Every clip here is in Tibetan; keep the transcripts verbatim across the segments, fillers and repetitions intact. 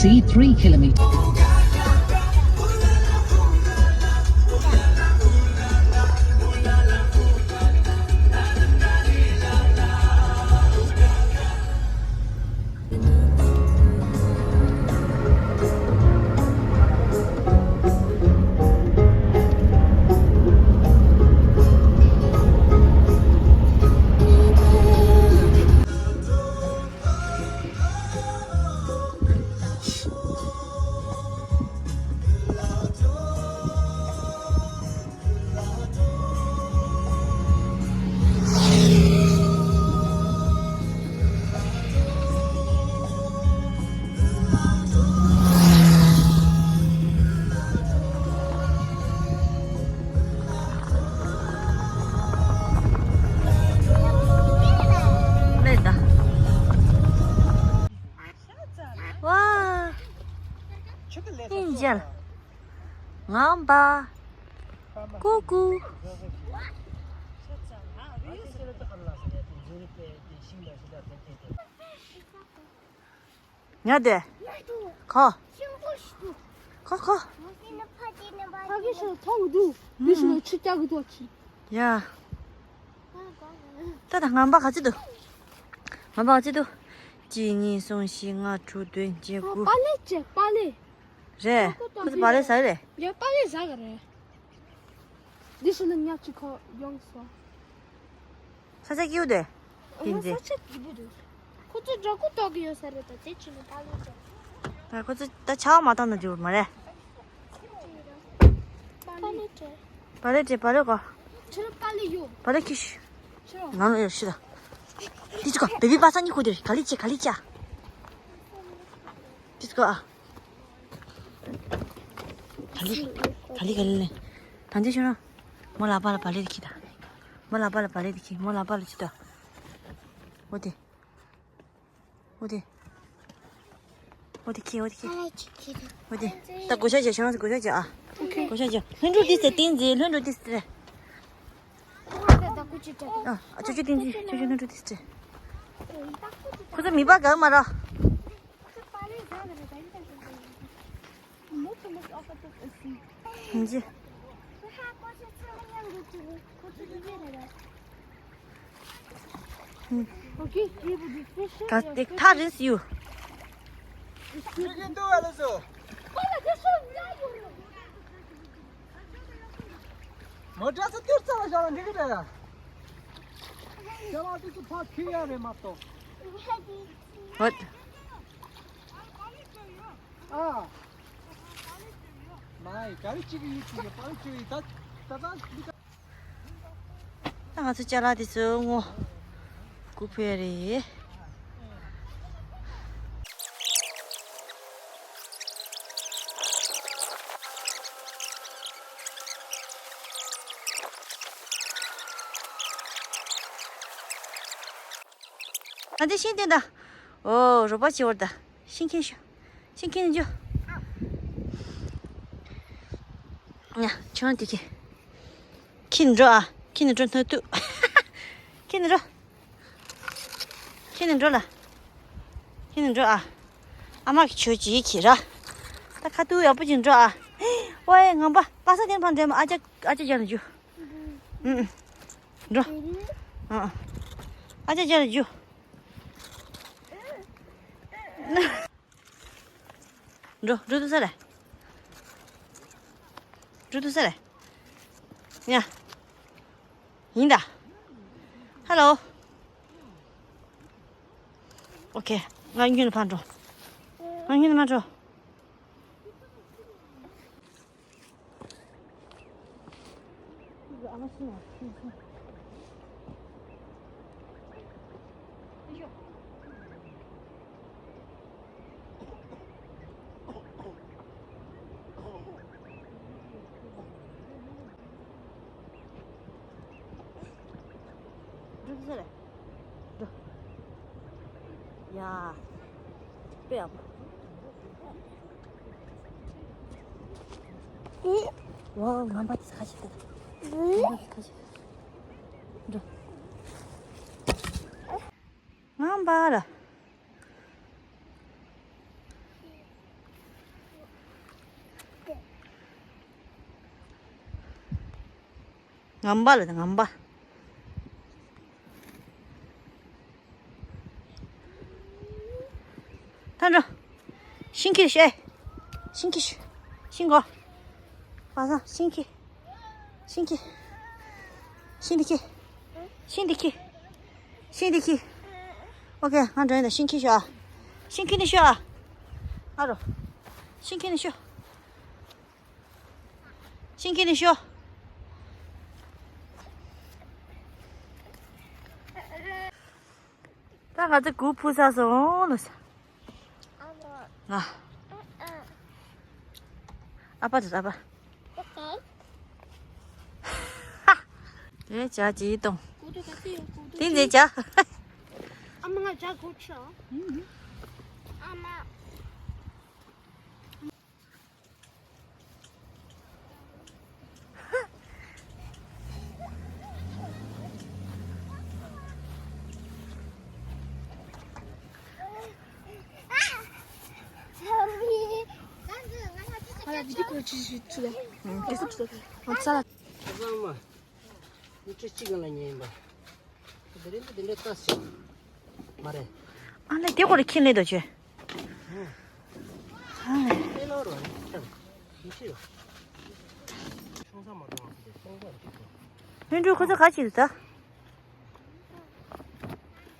Be three kilometer. ལེ་ད། ཝ། ཨིན་ཇལ། ངའམ་པ། ཀུ་ཀུ། ཉལ་བསྡད། ཁོ། ཁོ་ཁོ། ཕ་གི་ཤོ་ཐོག་འདུག་འདི་ཤོ་ཆུ་རྐྱག་གི་ཐོག་ཆུ། ཡ། ད་ད་ངའམ་པ་ག་ཚོད་འདུག་ངའམ་པ་ག་ཚོད་འདུག་གཅིག་གཉིས་གསུམ་བཞི་ལྔ་དྲུག་བདུན་བརྒྱད་དགུ། པ་ལེ་ཅེ་པ་ལེ། རེད། ཁོ་ཚོ་པ་ལེ་ཟ་རེད། ཡ་པ་ལེ་ཟ་ག་རེད། འདི་ཤོ་ན་ཉག་ཅིག་ཁོ་ཡོང་སོང་། ས་ཆ་སྐྱིད་པོ་དེ། ཡིན་ཟེ། ས་ཆ་སྐྱིད་པོ་འདུག་ཁོ་ཚོ་འདྲ་ཁོ་ཏོག་གི་ཡོད་ས་རེད་ད་དེ་ཕྱི་ལ་པ་ལེ་ཅེ། ད་ཁོ་ཚོ་ད་ཆར་པ་མ་བཏང་ན་འགྲིག་པ་མ་རེད། པ་ལེ་ཅེ། པ་ལེ་ཅེ་པ་ལེ་གོ། ཕྱི་ལ་པ་ལེ་ཡོད། པ་ལེ་ཁྱི་ཤི། ཕྱི་ལ། ནང་ལ་ཡོད་ཤི་ད། དེ་ཅི་གོ་བེ་བི་པ་ས་ཉི་ཁུ་དེ་ག་ལི་ཅེ་ག་ལི་ཅེ། དེ་ཅི་གོ་ཨ། ག་ལི། ག་ལི་ག་ལི་ལེ། ད་འདི་ཤོད་ན། མོ་ལག་པ་ལ་བ་ལེ་དེ་ཁྱི་ད། མོ་ལག་པ་ལ་བ་ལེ་དེ་ཁྱི་མོ་ལག་པ་ལ་ཅི་ད། འོ་དེ། འོ་དེ། འོ་དེ་ཁྱི་འོ་དེ་ཁྱི། འོ་དེ། ད་བགོ་བཤའ་བྱེད་ཤོད་ན་བགོ་བཤའ་བྱེད་ཨ། བགོ་བཤའ་བྱེད། ལྷུན་གྲུབ་དེ་ཟེར་ཏིང་འཛིན་ལྷུན་གྲུབ་དེ་ཟེར། ཨ་ཅོ་ཅོ་ཏིང་འཛིན་ཅོ་ཅོ་ལྷུན་གྲུབ་དེ་ཟེར། ཁོ་ཚོ་མི་པ་ག་མ་ར། ཡིན་གྱི། ག་དེ་ཐག་རིང་སུ་ཡོད། མོ་ཊ་སུ་ཏིར་ཙམ་ལ་བཞག་ལ་འགྲིག་གི་རེད། ཤ་ལ་ཏི་ཚོ་ཕ་ཁི་ཡ་རེད་མ་གཏོགས། ཧོད། ཨ། མ་ཡི་ག་རེ་གཅིག་ཡིན་གཅིག་ཡོད་པ་གཅིག་ཡིན་ད་ད་ད་འདི་ག་ད་ང་ཚོ་ཅ་ལག་དེ་ཚོ་སྔོ་སྒུག་ཕེ་རེད། ང་ཚོ་ཤིང་སྟོན་ད། ཨོ་རོགས་པ་བྱེད་བར་ད། ཤིང་ཁྱེར་ཤོག་ཤིང་ཁྱེར་ནས་འཇུ། ཉ་ཆུང་དེ་ཁྱེར། ཁྱེར་ནས་འགྲོ་ཨ། ཁྱེར་ནས་འགྲོ་སྣ་ཐུག་ཁྱེར་ནས་འགྲོ། ཁྱེར་ནས་འགྲོ་ལ། ཁྱེར་ནས་འགྲོ་ཨ། ཨ་མ་གི་ཆོས་ཅིག་ཁྱེར་ར། ད་ཁ་ཐུག་ཡག་པོ་ཅིག་འགྲོ་ཨ། ཝའེ་ངང་པ་པ་ས་དེར་ཕར་འགྲོ་མ་ཨ་ཅག་ཨ་ཅག་རྒྱབ་ལ་འཇུ། ཨུ་ཨུ། འགྲོ། ཨ་ཨ། ཨ་ཅག་རྒྱབ་ལ་འཇུ། འགྲོ་འགྲོ་འདུག་ས་རེད། འགྲོ་འདུག་ས་རེད། ཡ། ཡིན་ད། ཧ་ལོ། ཨོ་ཁེ། ང་སྔོན་ལ་ཕར་འགྲོ། ང་སྔོན་ལ་མར་འགྲོ། འགྲོ་ཟེར། འགྲོ། ཡ། དཔེ་ཡག་པོ། ཝའོ། ངན་པ་དེ་ཁ་ཤས་ཁ་ཤས། འགྲོ། ངན་པ་ལ། ངམ་པ་ལ་ངམ་པ། ཐང་འགྲོ། ཤིང་ཁྱེར་ཤོག་ཤིང་ཁྱེར་ཤོག་ཤིང་གོ། པ་སངས་ཤིང་ཁྱེར། ཤིང་ཁྱེར། ཤིང་འདི་ཁྱེར། ཤིང་འདི་ཁྱེར། ཤིང་འདི་ཁྱེར། ཨོ་ཁེ། ང་འགྲོ་ཡིན་ད། ཤིང་ཁྱེར་ཤོག་ཨ། ཤིང་ཁྱེར་ནས་ཤོག་ཨ། ཨ་རོ། ཤིང་ཁྱེར་ནས་ཤོག་ཤིང་ཁྱེར་ནས་ཤོག་ད་ང་ཚོ་གུ་ཕུ་ས་སོང་ལོ་ས། ང་ཨ་ཕ་དང་ཨ་ཕ། དེ་ཇ་ཅིག་གཏོང་། དེ་འཛེག་ཇ། ཨ་མ་ང་ཇ་གོ་ཆོག་ཨ་མ། ཁ་སང་མ། མི་ཁྲི་གཅིག་གང་ལ་ཉལ་ཡིན་པ། དེ་རིང་འདི་འདི་འདྲ་ལྟ་ཞིག་མ་རེད། ཨ་ལས་དེ་སྐོར་ཁྱེར་ལེ་དོ་ཆོས། ཨ་ལས། ཨེ་ལོ་རོ་རེད། མི་ཤེས་རོ། ཆུང་ས་མ་གཏོང་བ་ཟེར་ཏེ་སོང་ས་རེད་ཅིག་ཏུ། ལྷུན་གྲུབ་ཁོ་ཚོ་ག་ཅིག་རེད་ད།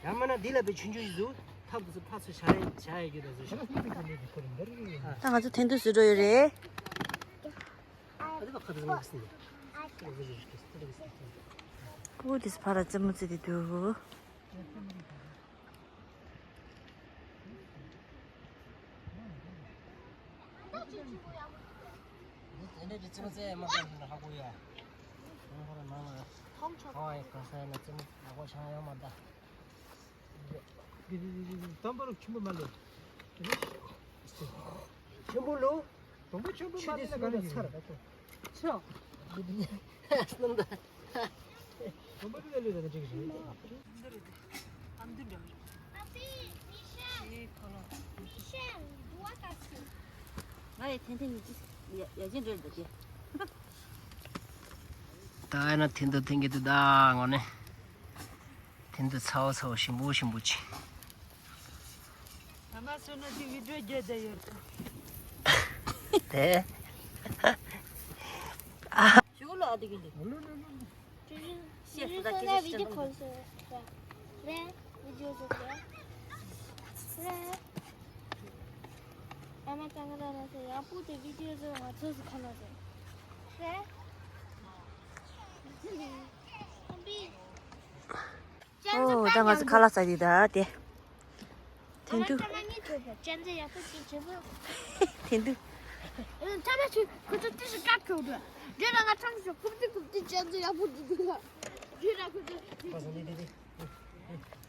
ཡང་མིན་ན་འདི་ལ་པའི་ཆུང་ཆུང་ཞིག་འདུག་ཐབ་ཏུ་ཕ་ཚོ་བྱ་ཡ་བྱ་ཡ་གི་ད་ཚོ་ཞིག་ད་ང་ཚོ་ཐེན་ཐུ་བཟོ་འགྲོ་ཡོད་རེད། ཨ་དེ་བ་ཁ་ཏུ་མ་སི་ནི། ཨུ་དེ་ཕ་ར་རྩེད་མོ་རྩེ་དེ་འདུག་དང་པོ་རུ་ཆུན་པོ་མ་ལེ། ཆུན་པོ་ལུ། དང་པོ་ཆུན་པོ་མ་ལེ་ན་ག་ནས་ཡིན། ཆུ། དང་པོ་ལུ་ལེ་ལེ་ན་ཅིག་རེད། ང་ཡི་ཐེན་ཐེན་ཡི་ཅི་ཡ་ཡ་ཅན་འདྲ་འདུག་གི། ད་ཡ་ན་ཐེན་ཐུ་ཐེན་གི་དུ་ད་ངོ་ནས། ཐེན་ཐུ་ཚ་བོ་ཚ་བོ་ཞིམ་པོ་ཞིམ་པོ་ཅིག་ད་མ་སོ་ན་དེ་བི་ཌིའོ་རྒྱལ་བསྡད་ཡོད་དེ། ཞུ་ལོ་ཨ་དེ་གི་འདི། ཤེས་སུ་ད་ཁྱེད་ཀྱི་བི་ཌིའོ་ཁོལ་སོང་རེད། བི་ཌིའོ་བཟོ་རེད། རེད། ཨ་མ་ཀ་མེ་ར་ལ་སོ་ཡག་པོ་དེ་བི་ཌིའོ་བཟོ་ང་ཚོ་སུ་ཁོ་ན་སོ་རེད། ཨོ་ད་ང་ཚོ་ཁ་ལག་ཟ་དེ་ད་དེ། ཐེན་ཐུ། ཐེན་ཐུ། ཐེན་ཐུ།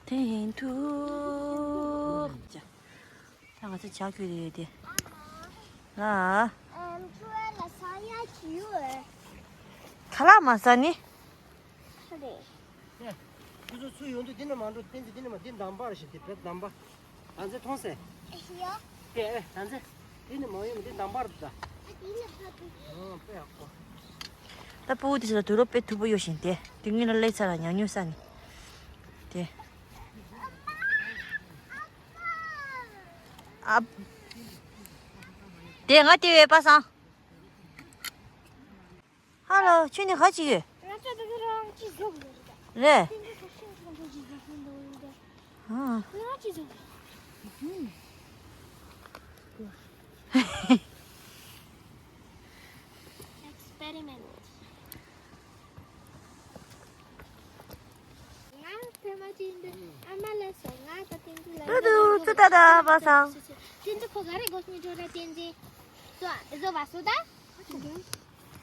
ཐེན་ཐུ། ད་ང་ཚོ་ཇ་གི་རེད་དེ། ང་། ཁ་ལག་མ་ཟ་ནི། ཁོ་ཚོ་ཚུར་ཡོང་དུས་འདི་ནས་མ་འགྲོ། བསྟན་འཛིན་འདི་ནས་མ། འདི་འདམ་པར་ཞིག་འདི་བེད་འདམ་པ། ད་ཚེ་མཐོང་སེ། ཡོ། དེ་ཨེ་ད་ཚེ། འདི་ནས་མ་ཡོང་འདི་འདམ་པར་འདུག་ད། འདི་ནས་ཕ་གི། ཨོ་དཔེ་ཡག་པོ། ད་ཕྲུ་གུ་དེ་ཚོ་ལ་དུག་སློག་དཔེ་མཐུག་པོ་གཡོགས་བཞིན་ཏེ། དེ་སྔོན་ལ་སླེབས་ཚར་ལ་ཉག་ཉོག་ས་ནི། དེ། ཨ། དེ་ང་དེ་བས་པ་སངས། ཧ་ལོ། ཁྱོད་ནི་ག་ཅི་ཡོད། ང་ཚོ་འདི་རང་ཅི་བཟོ་གི་རེད། རེད། ཨ། Experiment. ང་ཕ་མ་ཅི་འདི་ཨ་མ་ལ་སོ་ང་ད་ཏིན་ཏི་ལ། ཏུ་ཏུ་ཏུ་ཏ་ཏ་པ་སངས། ཏིན་ཏི་ཁོ་ག་རེ་གོ་སྙིང་རྗེ་ར་ཏིན་ཏི། ཏོ་ཨ་ཟོ་བ་སོ་ད།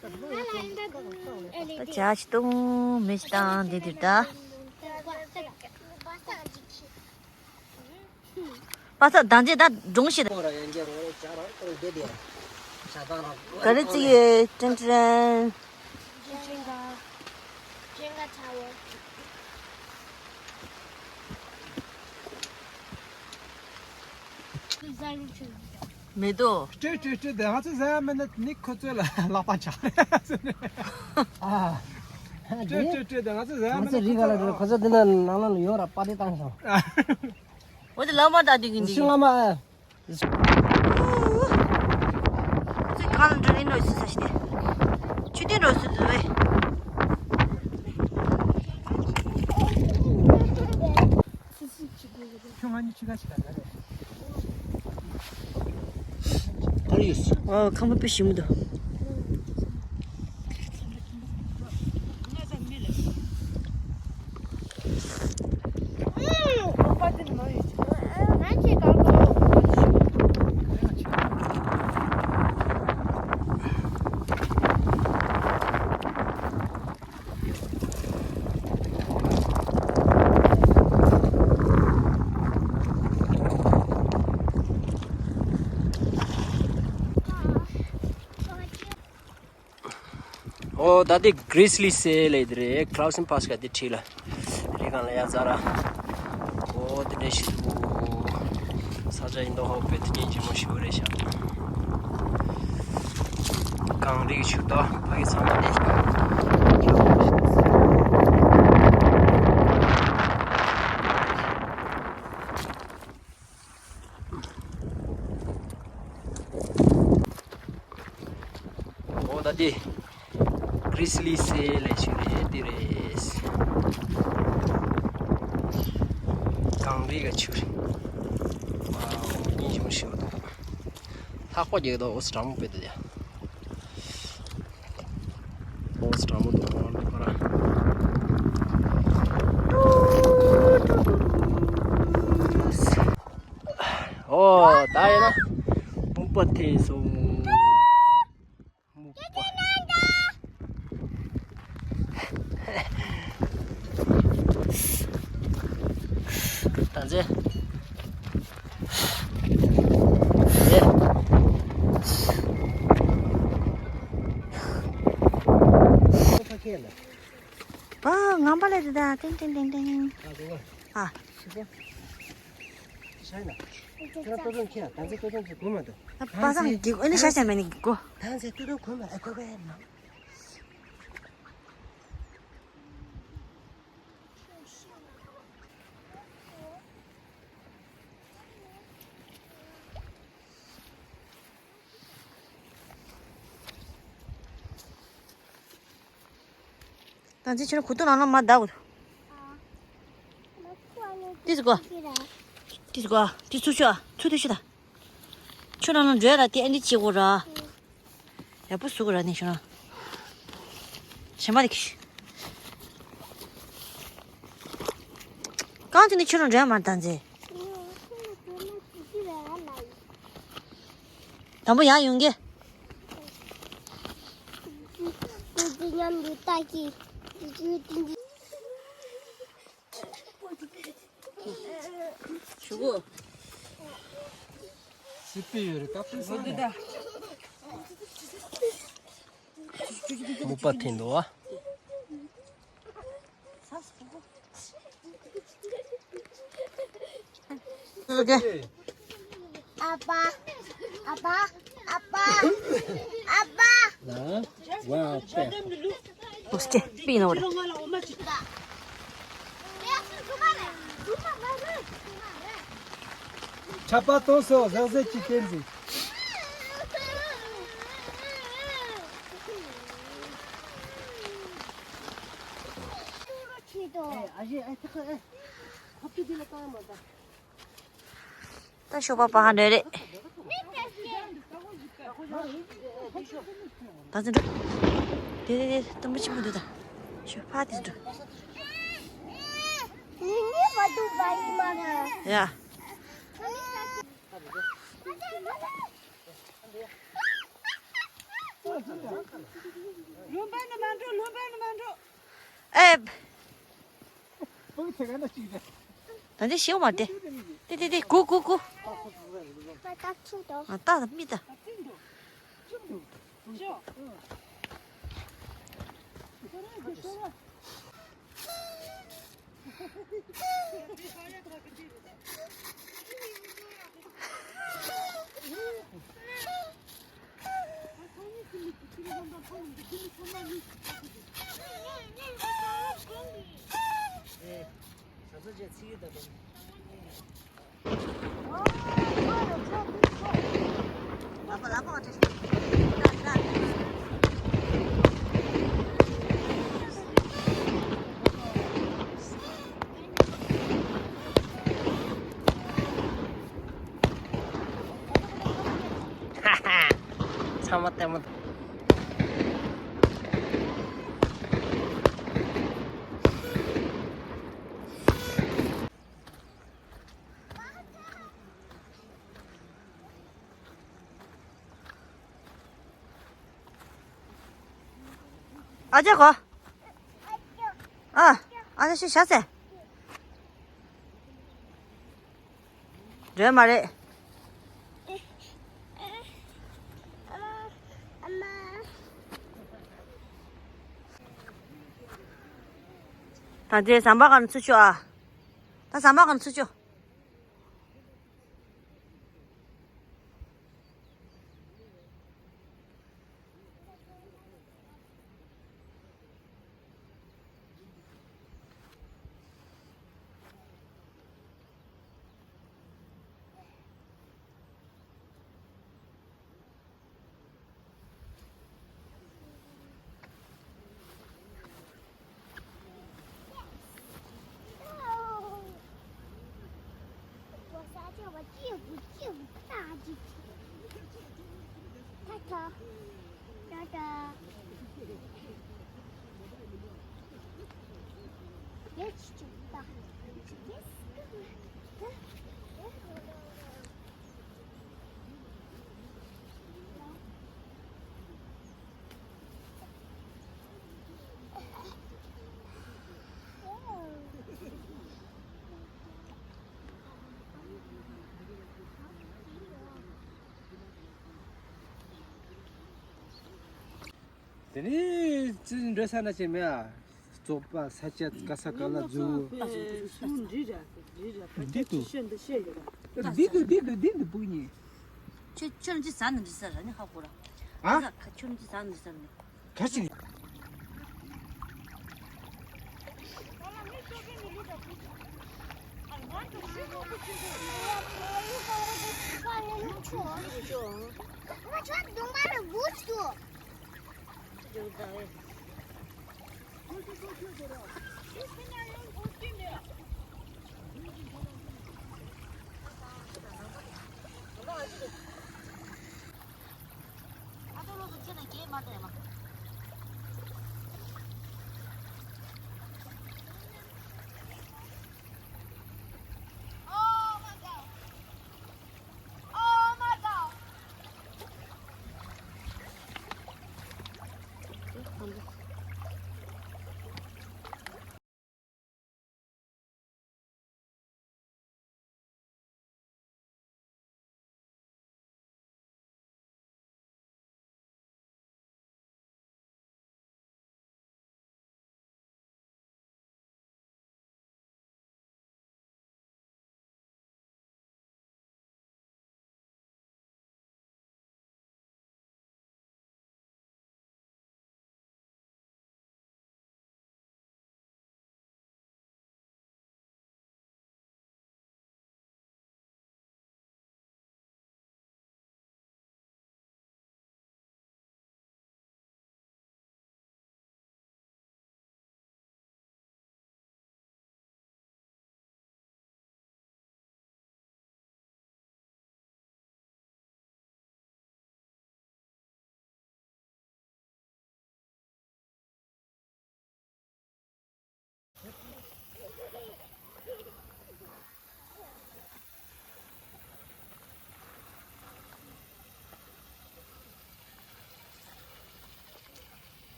ང་ལ་ཡིན་ད་ཨེ་ལེ་ཏི། ཇ་ཅི་བཏུང་མེ་ཅི་བཏང་འདི་འདི་ད། པ་ས་དང་རྗེ་ད་འགྲོང་ཤེས། ག་རེ་ཅིག་ཡོད། ཀྲན་ཀྲན། མེད་དོ། སྤྲོད་སྤྲོད་སྤྲོད་དེ་ང་ཚོ་ཟ་ཡ་མེད་ན་ནི་ཁོ་ཚོ་ལ་ལག་པ་འཆང་རེད་ཟེར་ནས། ཨ། སྤྲོད་སྤྲོད་སྤྲོད་དང་ང་ཚོ་ཟ་ང་ཚོ་རི་ག་ལ་འགྲོ། ཁོ་ཚོ་འདི་ན་ནང་ལ་ཡོང་ར་པ་ཏི་བཏང་སོང་། འོ་དེ་ལམ་མ་ད་དུས་ཀྱི་འདི་འདི་ཤིང་ལ་མ། ཚིག་གང་འགྲོ་ནི་འགྲོ་སྲིད་ས་ཞིག་དེ། ཆུ་དེ་འགྲོ་སྲིད་དུ་བས། ཁྱོད་ང་གཉིས་ཆུ་ཁ་ཞིག་ལ་ཟ་རེད། ཨ་ཁམ་པ་དཔེ་ཞིམ་འདུག་ཨོ་ད་ལྟའི་གྷི་རི་སི་ལི་སེ་ལབ་དེ་རེད། ཁ་ལའུ་སན་པ་སི་ཀ་དེ་ཁྲིད་ལ་རི་སྒང་ལ་ཡ་ཛ་ར། ཨོ་དེ་འདྲ་ཞིག་འདུག་ས་ཆ་ཡིན་མདོག་ཧོ་དཔེ་དེ་སྙིང་རྗེ་མོ་ཞིག་རེད་ཤག་གངས་རིའི་ཆུ་དོ་ཕ་གི་ཚང་མ་དེ། འོ་ད་དེ་གྷི་རི་སི་ལི་སེ་ལབ་ཆུ་རེད་དེ་རེད། གངས་རི་གི་ཆུ་རེད། ཝའོ་སྙིང་རྗེ་མོ་ཞིག་འདུག་ལྷག་པ་རྒྱག་དོ་འོ་སི་གྲང་མོ་དཔེ་དེ་ཡ། འོ་སི་གྲང་མོ་འདུག་ཁོང་ཁོ་ར། ཨོ་ད་ཡིན་ན་སྨུག་པ་ཐེབས་སོང་། སྨུག་པ། ད་ཚེ། ཨེ། ཨ་ངང་པ་ལས་དེ་ད་ཏིང་ཏིང་ཏིང་ཏིང་། ཨ། ཁྱེད་རང་ལྟོ་སྒྲོན་ཁྱེར་ད་ཚེ་ལྟོ་སྒྲོན་ཁྱེར་དགོས་མ་འདུག་ད་པ་སངས་ཀྱི་ཨ་ནི་ཤ་ཤ་མེད་ནི་གོ་ད་ཚེ་ལྟོ་སྒྲོན་གོན་མ་ཨ་ཁོ་ཁོ་ཡ་ན། ད་ཅི་ཁྱོད་གུ་ཏུ་ནང་ལ་མ་བདག་གུ། ཏིས་གོ། ཏིས་གོ། ཏིས་ཚུ་ཆུ་ཨ། ཚུ་ཏི་ཆུ་ད། ཆུ་ནང་ལ་འགྲོ་ཡ་ད་ཏི་ཨན་ཏི་ཅི་གོ་ར། ཡག་པོ་བཟོ་གོ་ར་ནི་ཤོ་ན། ཞེ་མ་དི་ཁི། གང་ཅི་ནི་ཆུ་ནང་འགྲོ་ཡ་མ་ད་ཛེ། དང་པོ་ཡར་ཡོང་གི། ཞུ་གོ། སི་པི་ཡོད་རེད་ཀ་ཕི་སང་། སྨུག་པ་འཐེན་འདུག་ཨ། ཨ་ཕ། ཨ་ཕ། ཨ་ཕ། ཨ་ཕ། ལ། ཝ་ཕེ། ཨོ་སྐེ་པི་ནོ་རེ། ཆ་པ་གཏོང་སོ་ཟག་ཟེ་ཅི་བསྟན་ཟིག་ཁྱེད་དོ། ཨ་ཞེ་ཨ་ཐག་ཨེ། ཧོབ་ཏུ་འདི་ལ་བཏང་མ་ད། ད་ཤོག་པ་པ་ཧ་འདྲ་རེད། ད་ཚེ་འགྲོ། དེ་དེ་དེ་སྟོན་པ་ཆེན་པོ་འདུག་ད། ཤོག་པ་དེ་འགྲོ། ཡ། ལུང་པ་ནས་མ་འགྲོ། ལུང་པ་ནས་མ་འགྲོ། ཨེ། ད་འདི་ཤེའུ་མ་དེ། དེ་དེ་དེ་གུ་གུ་གུ། ཨ་ཏག་མི་ད། ཚང་མ་ལྟད་མོ། ཨ་ཅག་གོ། ཨ། ཨ་ཅག་ཤི་ཤ་ཟེ། འདྲེ་མ་རེད། ད་དེ་ཟམ་པ་ག་ནས་ཚུར་ཤོག་ཨ། ད་ཟམ་པ་ག་ནས་ཚུར་ཤོག་དེ་ནས་ཅི་འདྲ་ས་ན་ཆེ་མེད་ཨ། བཙོག་པ་ས་ཆ་ག་ས་ག་ལ་རྫུ། འདི་འདུག་འདི་འདུག་འདི་འདུག་བུ་གཉིས། ཁྱོད་ཁྱོད་ཅི་ཟ་ནི་འདི་ཟ་ར་ནི་ཧ་གོ་ར། ཨ། ཁྱོད་ཅི་ཟ་ནི་ཟ་ནི། ག་ཅི།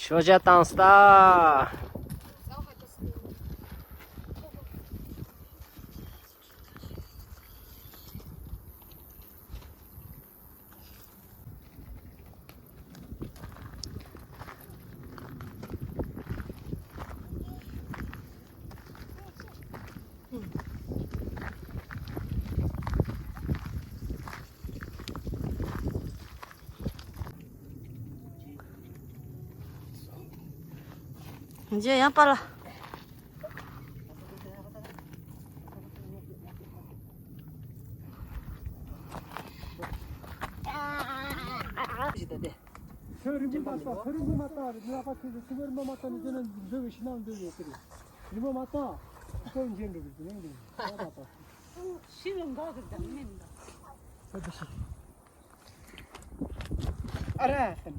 ཤོ་ཇ་བཏང་སྟ། རྗེས་ཡང་པཱ་ལགས། ཁྱོད་རིན་པོ་མ་བཏང་། ཁྱོད་རིན་པོ་མ་བཏང་། རིན་པོ་མ་བཏང་། ནི་ཁྱོད་རིན་པོ་མ་བཏང་། ཁྱོད་འཇལ་འགྲོ་གི་ནང་དུ། ཤི་ལོ་འགག་གི་དང་མིན་ད། ཨ་ར་ཧན།